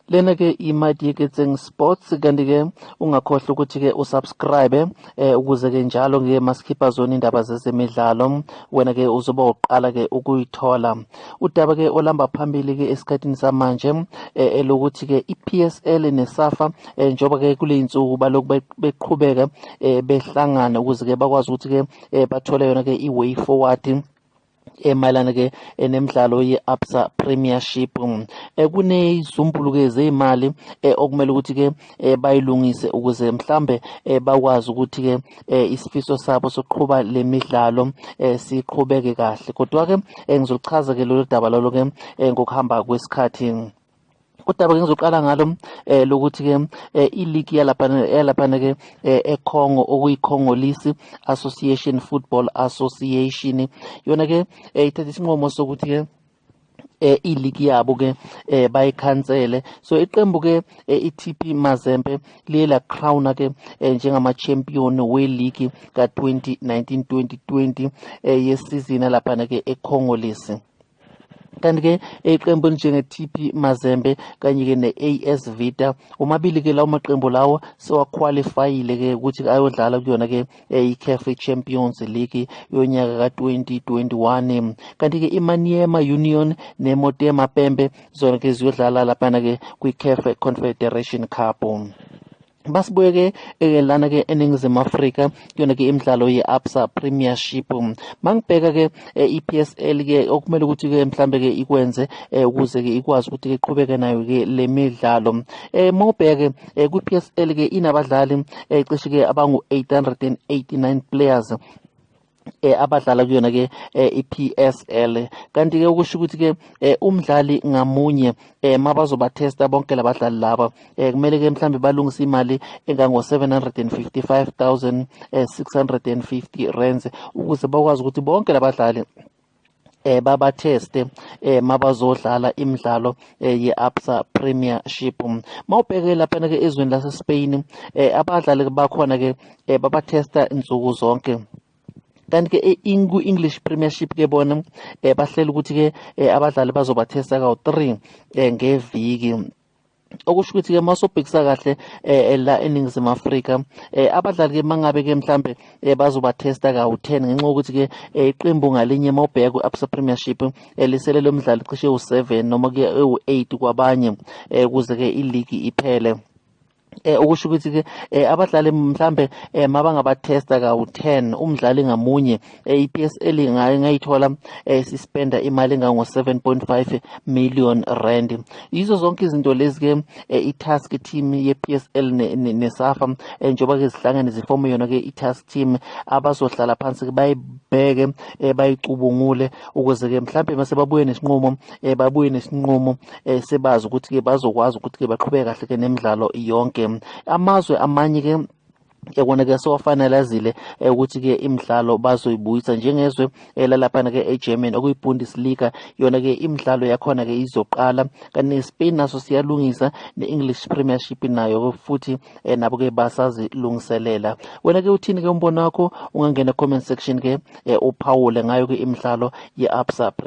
Lena ke iMadieketseng Sports, kanti ke ungakhohlwa ukuthi ke usubscribe ukuze ke njalo ke masikhipha zona indaba zezemidlalo, wena ke uzoba uqala ke ukuyithola. Udaba ke olamba phambili ke esikhathini samanje elokuthi ke iPSL neSAFA, njengoba ke kuleyinsuku baloku beqhubeka behlangana ukuze ke bakwazi ukuthi ke bathole yona ke i-way forward emayelana ke nemidlalo ye-Absa Premiership. Kunezizumbulu ke zeyimali okumele ukuthi ke bayilungise ukuze mhlambe bakwazi ukuthi ke isifiso sabo sokuqhuba le midlalo siqhubeke kahle. Kodwa ke ngizochaza ke lolu daba lolo ke ngokuhamba kwesikhathi. Udaba ke ngizoqala ngalo lokuthi ke iligi yalapha ke eCongo, okuyiCongolese Association Football Association, yona ke ithatha isinqumo sokuthi ke iligi yabo ke bayikhansele. So iqembu ke iTP Mazembe liye la crown ke njengama champion weligi ka 2019-2020 yesizini lapha ke eCongolese. Kanti ke iqembu elinjenge-TP Mazembe kanye ke ne-AS Vita, omabili ke lawo maqembu lawo sewaqualifyile ke ukuthi ayodlala kuyona ke i-CAF Champions League yonyaka ka-2021. Kanti ke iManiema Union neMotema Pembe zona ke ziyodlala laphana ke kwi-CAF Confederation Cup. Basibuye ke lana ke eNingizimu Afrika kuyona ke imidlalo ye-Absa Premiership. Mangibheka ke i-PSL ke, okumele ukuthi ke mhlambe ke ikwenze ukuze ke ikwazi ukuthi ke iqhubeke nayo ke le midlalo, mawubheke kwi-PSL ke inabadlali cishe ke abangu 889 players abadlala kuyona ke iPSL. Kanti ke ukusho ukuthi ke umdlali ngamunye, mabazobathesta bonke labadlali laba, kumele ke mhlambe balungise imali engango 755,650 rands ukuze bakwazi ukuthi bonke labadlali babatheste mabazodlala imidlalo ye-Absa Premiership. Mawubheke lapha ke ezweni lase Spain, abadlali bakhona ke babathesta insuku zonke. Kanti ke ku-English Premiership ke bona bahlela ukuthi ke abadlali bazobathesta kawu-3 ngeviki. Okusho ukuthi ke masobhekisa kahle la eNingizimu Afrika, abadlali ke mangabe ke mhlambe bazobathesta kawu-10, ngenxa yokuthi ke iqembu ngalinye, mawubheka ku-Absa Premiership, liselele umdlali cishe ewu-7 noma ke ewu-8 kwabanye ukuze ke iligi iphele. Okusho ukuthi ke abadlali mhlambe mabangabathesta kawu-10 umdlali ngamunye, iPSL ingayithola sispenda imali engango 7.5 million rand. Yizo zonke izinto lezi ke i-task team ye-PSL neSAFA, njengoba ke zihlangene zifome yona ke i-task team, abazohlala phansi ke bayibheke, bayicubungule ukuze ke mhlambe mase babuye nesinqumo, babuye nesinqumo sebazi ukuthi ke bazokwazi ukuthi ke baqhubeke kahle ke nemidlalo yonke. Amazwe amanye ke yabona ke sewafinalizile ukuthi ke imidlalo bazoyibuyisa, njengezwe lalaphana ke eGermany, okuyi-Bundesliga, yona ke imidlalo yakhona ke izoqala. Kanti neSpain naso siyalungisa, ne-English Premiership nayo futhi nabo ke basazilungiselela. Wena ke uthini ke umbono wakho? Ungangena comment section ke uphawule ngayo ke imidlalo ye-Absa.